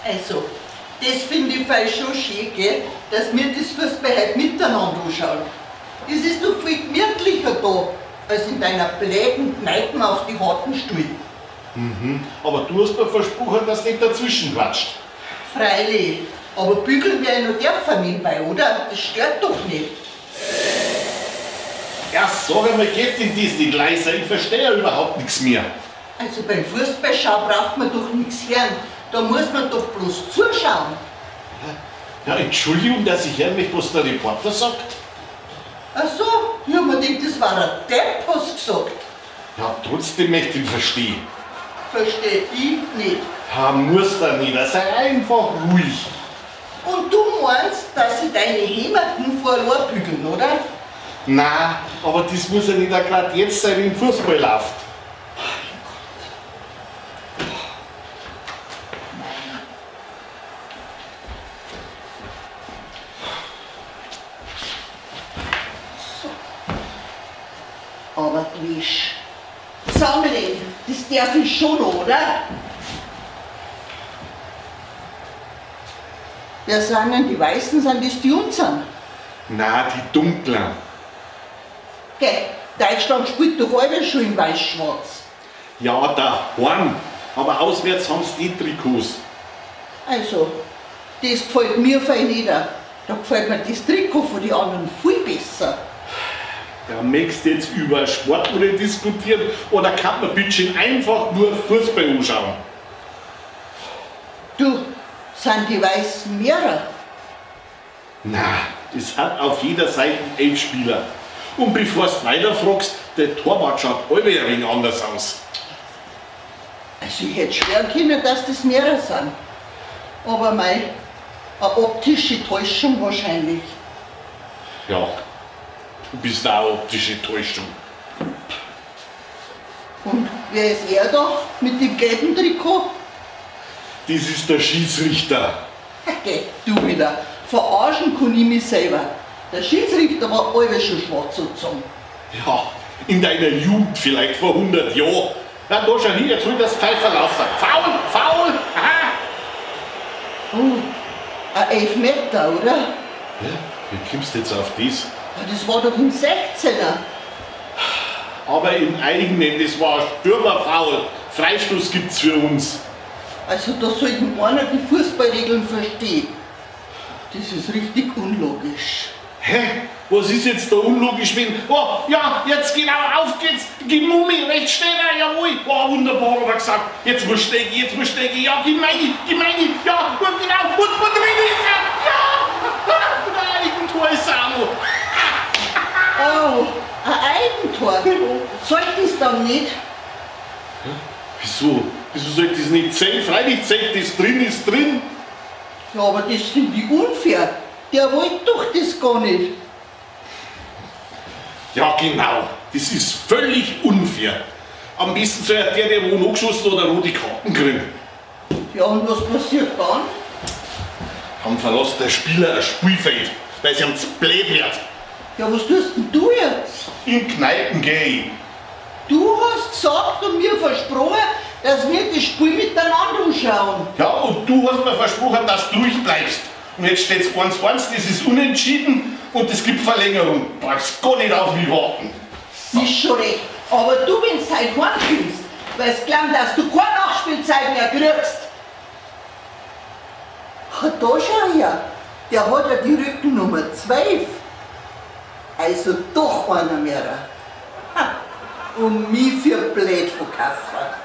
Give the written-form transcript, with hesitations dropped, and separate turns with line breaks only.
Also, das finde ich fei schon schön, gell, dass wir das Fußball halt miteinander anschauen. Es ist doch viel gemütlicher da, als in deiner bläden Kneipen auf die harten Stuhl.
Aber du hast mir versprochen, dass du nicht dazwischen quatscht.
Freilich, aber bügeln wir ja noch dürfen nebenbei, oder? Das stört doch nicht.
Ja, sag einmal, geht denn das nicht leiser? Ich verstehe ja überhaupt nichts mehr.
Also beim Fußballschauen braucht man doch nichts hören. Da muss man doch bloß zuschauen.
Ja, Entschuldigung, dass ich hören möchte, was der Reporter sagt.
Ach so, ich hab mir gedacht, das war ein Depp, hast du gesagt.
Ja, trotzdem möchte ich ihn verstehen.
Versteh ich nicht.
Ja, muss da nicht, sei einfach ruhig.
Und du meinst, dass sie deine Hämaten vor allein bügeln, oder?
Na, aber das muss ja nicht gerade jetzt sein, wenn Fußball läuft.
Aber du bist zusammenlegen, das darf ich schon, oder? Wer sind denn die Weißen? Sind das die unseren?
Na, die Dunklen.
Gell, Deutschland spielt doch alle schon in Weiß-Schwarz.
Ja, daheim. Aber auswärts haben sie die Trikots.
Also, das gefällt mir fein nicht. Da gefällt mir das Trikot von den anderen viel besser.
Ja, möchtest du jetzt über Sportuhren diskutieren oder kann man bitte schön einfach nur Fußball anschauen?
Du, sind die Weißen mehrer?
Na, es hat auf jeder Seite 11 Spieler. Und bevor du weiterfragst, der Torwart schaut alle ein wenig anders aus.
Also ich hätte schwören können, dass das mehrer sind. Aber mei, eine optische Täuschung wahrscheinlich.
Ja, du bist auch eine optische Täuschung.
Und wer ist er da mit dem gelben Trikot?
Das ist der Schiedsrichter.
Geh, du wieder. Verarschen kann ich mich selber. Der Schiedsrichter war alle schon schwarz sozusagen.
Ja, in deiner Jugend vielleicht vor 100 Jahren. Na, da schau hin, jetzt hol das Pfeiferl raus. Faul, faul! Aha.
Oh, ein Elfmeter, oder?
Ja, wie kommst du jetzt auf das?
Ja, das war doch im 16er.
Aber im eigenen, das war ein Stürmerfoul. Freistoß gibt's für uns.
Also da sollten einer die Fußballregeln verstehen. Das ist richtig unlogisch.
Hä? Was ist jetzt da unlogisch, wenn... Oh, ja, jetzt genau, auf geht's! Gib Mummi, rechts steht er, jawohl! Oh, wunderbar, hat er gesagt. Jetzt muss Stegi, jetzt muss Stegi, ja, gib meine, ja, und genau, und drin ist er! Ja! Und ein Eigentor ist er auch noch.
Oh, ein Eigentor. Sollte es dann nicht?
Wieso? Wieso sollte das nicht zählen? Freilich zählt das, drin ist drin.
Ja, aber das finde ich unfair. Der wollte doch das gar nicht.
Ja, genau. Das ist völlig unfair. Am besten soll der, der wo nachgeschossen oder rote Karten kriegen.
Ja, und was passiert dann?
Dann verlässt der Spieler ein Spielfeld, weil es ihm zu blöd wird.
Ja, was tust denn du jetzt?
In Kneipen geh ich.
Du hast gesagt und mir versprochen, dass wir das Spiel miteinander anschauen.
Ja, und du hast mir versprochen, dass du ruhig bleibst. Und jetzt steht's 1-1, das ist unentschieden und es gibt Verlängerung. Brauchst gar nicht auf mich warten.
Ist schon recht. Aber du, wenn du heute heimkommst, weil es glauben, dass du keine Nachspielzeit mehr kriegst. Ha, da schau her, der hat ja die Rückennummer 12. Also doch einer mehr. Ha, und mich für blöd verkaufen.